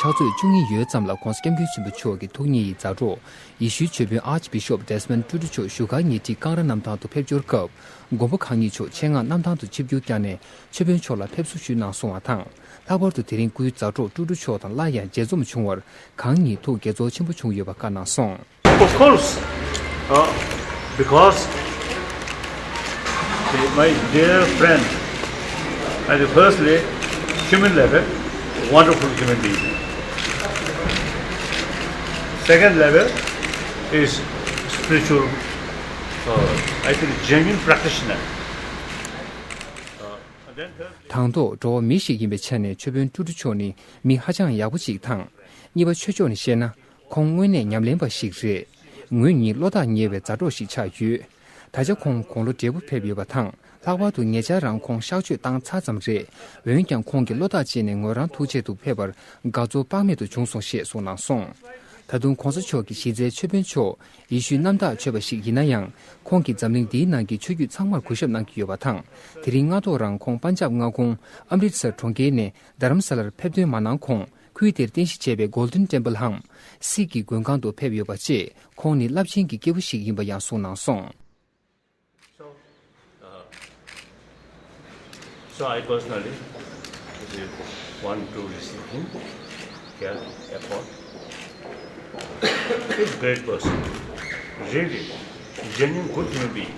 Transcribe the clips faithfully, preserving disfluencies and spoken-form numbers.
ཕྱག་ཚོད་བཅུ་གཉིས་ཡོལ་ཙམ་ལ་༸གོང་ས་༸སྐྱབས་མགོན་ཆེན་པོ་མཆོག་གི་ཐུགས་མཉེས་ཡི་མཛའ་གྲོགས་ཡེ་ཤུའི་ཆོས་དཔོན་Archbishop Desmond Tutu་མཆོག་བཞུགས་སྒར་ཉེ་འཁྲིས་ཀང་ར་གནམ་ཐང་དུ་ཕེབས་འབྱོར་སྐབས། མགོན་པོ་གང་ཉིད་མཆོག་ཆེད་མངགས་གནམ་ཐང་དུ་ཆིབས་བསྒྱུར་བསྐྱངས་ནས་ཆོས་དཔོན་མཆོག་ལ་ཕེབས་བསུ་ཞུས་གནང་སོང་བ་དང་། ལྷག་པར་དུ་དེ་རིང་སྐུའི་མཛའ་གྲོགས་ཀྲུ་ཀྲུ་མཆོག་དང་སླར་ཡང་མཇལ་འཛོམས་བྱུང་བར་གང་ཉིད་ཐུགས་དགྱེས་ཚོར་ཆེན་པོ་བྱུང་ཡོད་པ་བཀའ་གནང་སོང་། Of course, uh, because the, my dear friend, at the firstly, human level, wonderful human being. Second level is spiritual, uh, I think, genuine practitioner. Uh, and then thirdly, དང་ཐོག་འགྲོ་བ་མི་ཞིག་ཡིན་པའི་ཆ་ནས་ཆོས་དཔོན་ཀྲུ་ཀྲུ་མཆོག་ནི་མི་ཧ་ཅང་ཡག་པོ་ཞིག་དང་། གཉིས་པ་ཆོས་ཕྱོགས་ནས་བཤད་ན། ཁོང་དངོས་གནས་ཉམས་ལེན་པ་ཞིག་རེད། ངོས་གཉིས་བློ་ཐག་ཉེ་བའི་མཛའ་གྲོགས་ཤིག་ཆགས་ཡོད། ད་ཆ་ཁོང་དགུང་ལོ་བགྲེས་པོ་ཕེབས་ཡོད་པ་དང་། ལྷག་པར་དུ་ཉེ་ཆར་རང་ཁོང་གཤགས་བཅོས་བཏང་ཚར་ཙམ་རེད། འོན་ཀྱང་ཁོང་གིས་བློ་ཐག་བཅད་ནས་ངོས་རང་ཐུགས་ཆེད་དུ་ཕེབས་པར་དགའ་ཚོར་དཔག་མེད་དུ་བྱུང་སོང་ཞེས་གསུངས་གནང་སོང་། ད་དུང་༸གོང་ས་མཆོག་གི་གཞི་རྩའི་ཆོས་དཔོན་མཆོག་ཡེ་ཤུའི་གནམ་བདག་ཆོས་པ་ཞིག་ཡིན་ན་ཡང་། ཁོང་གིས་འཛམ་གླིང་འདིའི་ནང་གི་ཆོས་བརྒྱུད་ཚང་མར་གུས་ཞབས་གནང་གི་ཡོད་པ་དང་། དེ་རིང་སྔ་ཐོག་རང་ཁོང་པན་ཇབ་མངའ་ཁོངས་ཨམ་རིད་སར་གྲོང་ཁྱེར་ནས་རྡ་རམ་ས་ལར་ཕེབས་ཐོན་མ་གནང་གོང་། ཁུལ་དེར་རྟེན་གཞི་བྱས་པའི་Golden Temple་འམ། སིག་གི་མགོན་ཁང་དུ་ཕེབས་ཡོད་པ་བཅས། ཁོང་ནི་རླབས་ཆེན་གྱི་སྐྱེས་བུ་ཞིག་ཡིན་པ་ཡང་གསུངས་གནང་སོང་། So, uh, so I personally want to receive him here at airport. He's a great person. Really, genuine good human being.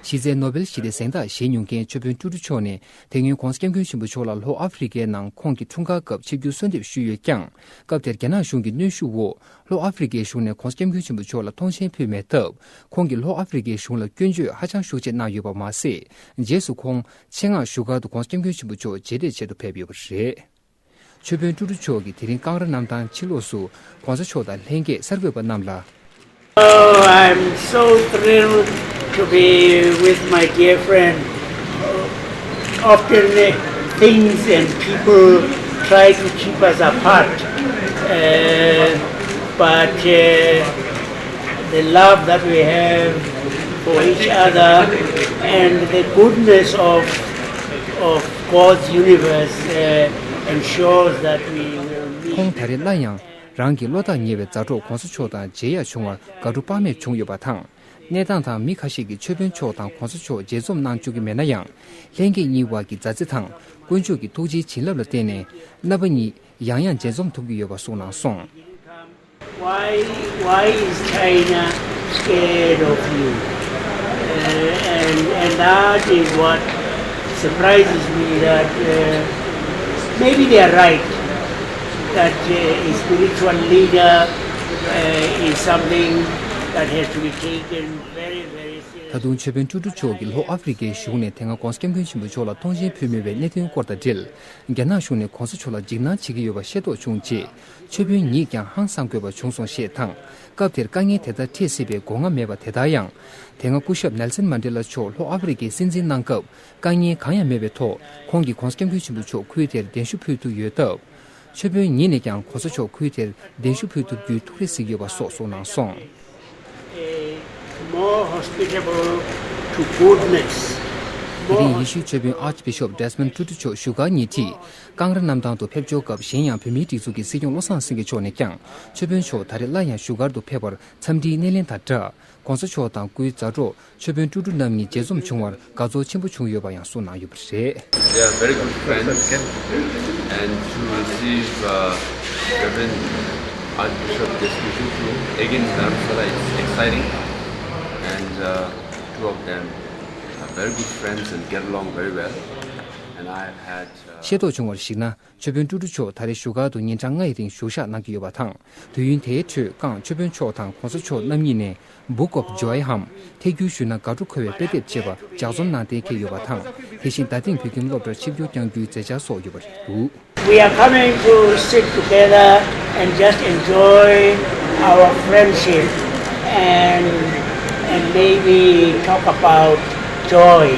གཞི་རྩའི་ནོ་བེལ་ཞི་བདེ་གཟེངས་རྟགས་བཞེས་མྱོང་མཁན་ཆོས་དཔོན་ཀྲུ་ཀྲུ་མཆོག་ནས་དེ་སྔོན་༸གོང་ས་༸སྐྱབས་མགོན་ཆེན་པོ་མཆོག་ལ་ལྷོ་ཨ་ཧྥེ་རི་ཁའི་ནང་ཁོང་གི་འཁྲུངས་སྐར་སྐབས་ཆིབས་བསྒྱུར་གསོལ་འདེབས་ཞུས་ཡོད་ཀྱང་། སྐབས་དེར་རྒྱ་ནག་གཞུང་གི་གནོན་ཤུགས་འོག་ལྷོ་ཨ་ཧྥེ་རི་ཁའི་གཞུང་ནས་༸གོང་ས་༸སྐྱབས་མགོན་ཆེན་པོ་མཆོག་ལ་ཐོངས་མཆན་ཕུལ་མེད་སྟབས། ཁོང་གིས་ལྷོ་ཨ་ཧྥེ་རི་ཁའི་གཞུང་ལ་སྐྱོན་བརྗོད་ཧ་ཅང་ཤུགས་ཆེ་གནང་ཡོད་པ་མ་ཟད། རྗེས་སུ་ཁོང་ཆེད་མངགས་བཞུགས་སྒར་དུ་༸གོང་ས་༸སྐྱབས་མགོན་ཆེན་པོ་མཆོག་མཇལ་འཕྲད་ཆེད་དུ་ཕེབས་ཡོད་པ་རེད། ཆོས་དཔོན་ཀྲུ་ཀྲུ་མཆོག་གིས་དེ་རིང་ཀང་ར་གནམ་ཐང་ཕྱི་ལོགས་སུ་༸གོང་ས་མཆོག་དང་ལྷན་རྒྱས་གསར་འགོད་པ་རྣམས་ལ། Oh, I'm so thrilled to be with my dear friend. Often, uh, things and people try to keep us apart, uh, but, uh, the love that we have for each other and the goodness of, of God's universe, uh, ensures that we will meet. ཁོང་ད་རེས་སླར་ཡང་རང་གི་བློ་ཐག་ཉེ་བའི་མཛའ་གྲོགས་༸གོང་ས་མཆོག་དང་མཇལ་ཡག་བྱུང་བར་དགའ་སྤྲོ་དཔག་མེད་བྱུང་ཡོད་པ་དང་། གནས་སྟངས་དང་མི་ཁ་ཤས་ཀྱིས་ཆོས་དཔོན་མཆོག་དང་༸གོང་ས་མཆོག་མཇལ་འཛོམས་གནང་བཅུག་གི་མེད་ན་ཡང་། ལྷན་རྒྱས་གཉིས་བར་གྱི་མཛའ་བརྩེ་དང་དཀོན་མཆོག་གི་ཐུགས་རྗེའི་བྱིན་རླབས་ལ་བརྟེན་ནས་རྣམ་པ་གཉིས་ཡང་ཡང་མཇལ་འཛོམས་ཐུབ་ཀྱི་ཡོད་པ་གསུངས་གནང་སོང་། Why, why is China scared of you? Uh, and, and that is what surprises me, that, uh, maybe they are right, that, uh, a spiritual leader, uh, is something that has to be taken very, very seriously. ད་དུང་ཆོས་དཔོན་ཀྲུ་ཀྲུ་མཆོག་གིས་ལྷོ་ཨ་ཧྥེ་རི་ཁའི་གཞུང་ནས་དེ་སྔ་༸གོང་ས་༸སྐྱབས་མགོན་ཆེན་པོ་མཆོག་ལ་ཐོངས་མཆན་ཕུལ་མེད་པའི་གནད་དོན་སྐོར་དང་འབྲེལ། རྒྱ་ནག་གཞུང་ནས་༸གོང་ས་མཆོག་ལ་འཇིགས་སྣང་བྱེད་ཀྱི་ཡོད་པ་ཤེས་རྟོགས་བྱུང་རྗེས། ཆོས་དཔོན་ཉིད་ཀྱང་ཧང་སངས་དགོས་པ་བྱུང་སོང་ཞེས་དང་། སྐབས་དེར་དཀའ་ངལ་དེ་ལྟར་འཕྲད་སྲིད་པའི་སྒོ་ང་མེད་པ་དེ་ལྟར་ཡང་། དེ་སྔ་སྐུ་ཞབས་ནེལ་སན་མན་ཌེ་ལ་མཆོག་ལྷོ་ཨ་ཧྥེ་རི་ཁའི་སྲིད་འཛིན་གནང་སྐབས། དཀའ་ངལ་གང་ཡང་མེད་པའི་ཐོག་ཁོང་གིས་༸གོང་ས་༸སྐྱབས་མགོན་ཆེན་པོ་མཆོག་ཁུལ་དེར་གདན་ཞུ་ཕུལ་ཐུབ་ཡོད་སྟབས། ཆོས་དཔོན་ཉིད་ནས་ཀྱང་༸གོང་ས་མཆོག་ཁུལ་དེར་གདན་ཞུ་ཕུལ་ཐུབ་རྒྱུའི་ཐུགས་རེ་གཟིགས་ཡོད་པ་སོགས་གསུངས་གནང་སོང་། More hospitable to goodness. དེ་རིང་ཡེ་ཤུའི་ཆོས་དཔོན་Archbishop Desmond Tutu མཆོག་བཞུགས་སྒར་ཉེ་འཁྲིས་ཀང་ར་གནམ་ཐང་དུ་ཕེབས་འབྱོར་སྐབས། གཞན་ཡང་བོད་མིའི་སྒྲིག་འཛུགས་ཀྱི་སྲིད་སྐྱོང་བློ་བཟང་སེང་གེ་མཆོག་ནས་ཀྱང་ཆོས་དཔོན་མཆོག་ད་རེས་སླར་ཡང་བཞུགས་སྒར་དུ་ཕེབས་པར་འཚམས་འདྲིའི་སྣེ་ལེན་དང་སྦྲགས། ༸གོང་ས་མཆོག་དང་སྐུའི་མཛའ་གྲོགས་ཆོས་དཔོན་ཀྲུ་ཀྲུ་རྣམ་གཉིས་མཇལ་འཛོམས་བྱུང་བར་དགའ་ཚོར་ཆེན་པོ་བྱུང་ཡོད་པ་ཡང་གསུངས་གནང་ཡོད་པ་རེད། They are very good friends, and to receive, uh, Reverend Archbishop Desmond Tutu again in Dharamsala is exciting, and, uh, two of them are very good friends and get along very well, and I have had, uh, ཤེས་རྟོགས་བྱུང་བར་གཞིགས་ན། ཆོས་དཔོན་ཀྲུ་ཀྲུ་མཆོག་ད་རེས་བཞུགས་སྒར་དུ་ཉིན་གྲངས་ལྔ་ཡི་རིང་བཞུགས་ཞག་གནང་གི་ཡོད་པ་དང་། དུས་ཡུན་དེའི་ཁྲོད་ཀང་ཆོས་དཔོན་མཆོག་དང་༸གོང་ས་མཆོག་རྣམ་གཉིས་ནས་Book of Joy འམ། ཐད་སྒྱུར་ཞུས་ན་དགའ་སྤྲོ་འཁོལ་བའི་དཔེ་དེབ་ཅེས་པ་ལྗགས་རྩོམ་གནང་གཏན་འཁེལ་ཡོད་པ་དང་། དེ་བཞིན་རྡ་སྟེང་བོད་ཁྱིམ་སློབ་གྲྭར་ཆིབས་བསྒྱུར་བསྐྱང་རྒྱུའི་མཛད་འཆར་སོགས་ཡོད་པ་རེད་འདུག We are coming to sit together and just enjoy our friendship and, and maybe talk about joy.